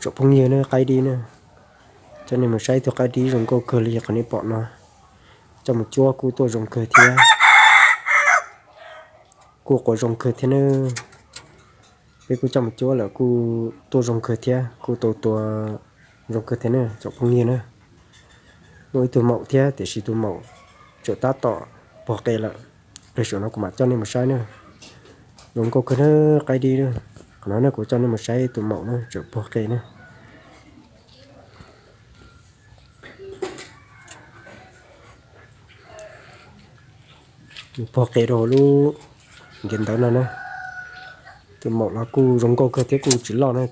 Tsoom phooj ywg na, qaib dib na, coj nej mus saib ib tug qaib dib zoo nkauj kawg li qhov nej pom no. Coj mus cuab kuj tuaj zoo kawg thiab, kuj quas zoo kawg thiab na. Peb kuj coj mus cuab lawm kuj tuaj zoo kawg thiab, kuj tau tua zoo kawg thiab na tsoom phooj ywg na. Muaj ib tug maum thiab tiam sis tus maum tseem tab tom puag qe lawm. Pliag saum no kuv mam coj nej mus saib na. Zoo nkauj kawg na, qaib dib na. Qhov no ne kuv coj nej mus saib tus maum na tseem puag qe na. Nws puag qe rau lub nkev ntawd no na. Tus maum los kuj zoo nkauj kawg thiab kuj tsis loj na.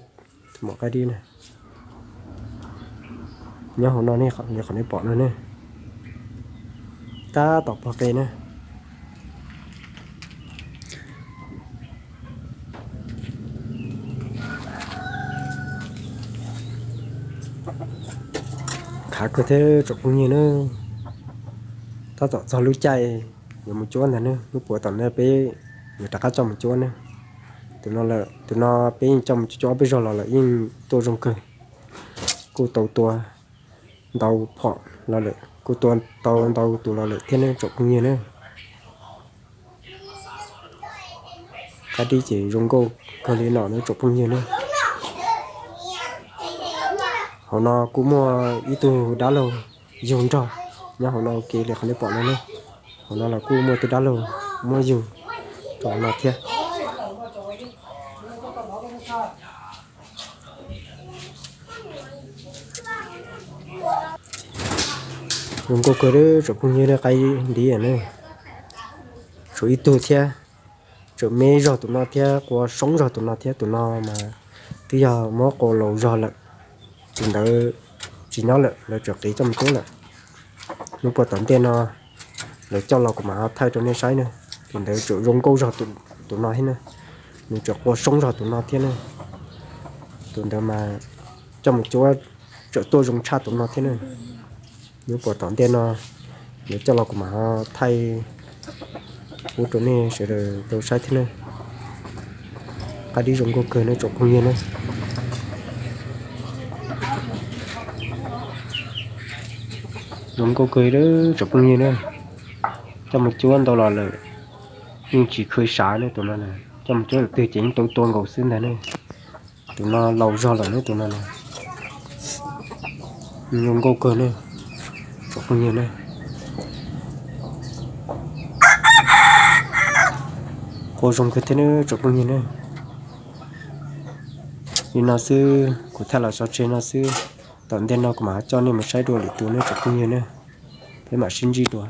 Tus maum qaib dib na, nyob hauv no ne, qhov nej pom no ne, tab tom puag qe na. Khav kawg thiab tsoom phooj ywg na. Tab tom txog lub caij yuav mus cuab ntag na, lub puav tom ntej peb yuav rov qab coj mus cuab na. Tus no lawm, tus no peb yeej coj mus cuab ob peb zaug los lawm yeej tuaj zoo kawg. Kuj tau tua ntau phom los lawm, kuj tua tau ntau tus los lawm thiab ne tsoom phooj ywg na. Qaib dib ces zoo nkauj kawg li no na tsoom phooj ywg na. Hauv no kuj muaj ib tug dab laug yug nrog nyob hauv no ua ke li qhov nej pom no ne. Hauv no los kuj muaj ib tug dab laug muab yug rau hauv no thiab. Zoo nkauj kawg tsoom phooj ywg na, qaib dib na. Tshuav ib tug thiab, tseem me zog tus no thiab, qua soob zog tus no thiab. Tus no mas twb yog muab qua laus zog lawm, tus ntawd tsis nyob lawm, lawv tseem qiv coj mus cuab lawm. Hnub puag tom ntej no lawv coj los kuv mam ho thaij rau nej saib na. Tus ntawd tseem zoo nkauj zog tus no thiab na, nws tseem qua soob zog tus no thiab na. Tus ntawd mas coj mus cuab tseem tuaj zoo tshaj tus no thiab na. Hnub puag tom ntej no lawv coj los kuv mam ho thaij pub rau nej sawv daws tau saib thiab na. Qaib dib zoo nkauj kawg na tsoom phooj ywg na. Zoo nkauj kawg tsoom phooj ywg na. Coj mus cuab ntau los lawm yeej tsis khw sav ne tus no. Coj mus cuab lawm twg ces yeej tau tua nkaus xwb ntag ne. Tus no laus zog lawm ne tus no. Zoo nkauj kawg ne tsoom phooj ywg na. Qua zoo kawg thiab ne tsoom phooj ywg na. Li no xwb, kuv thaij los xov tseg no xwb. Tom ntej no kuv mam coj nej mus saib dua lwm tus ne tsoom phooj ywg na. Peb mam sib ntsib dua.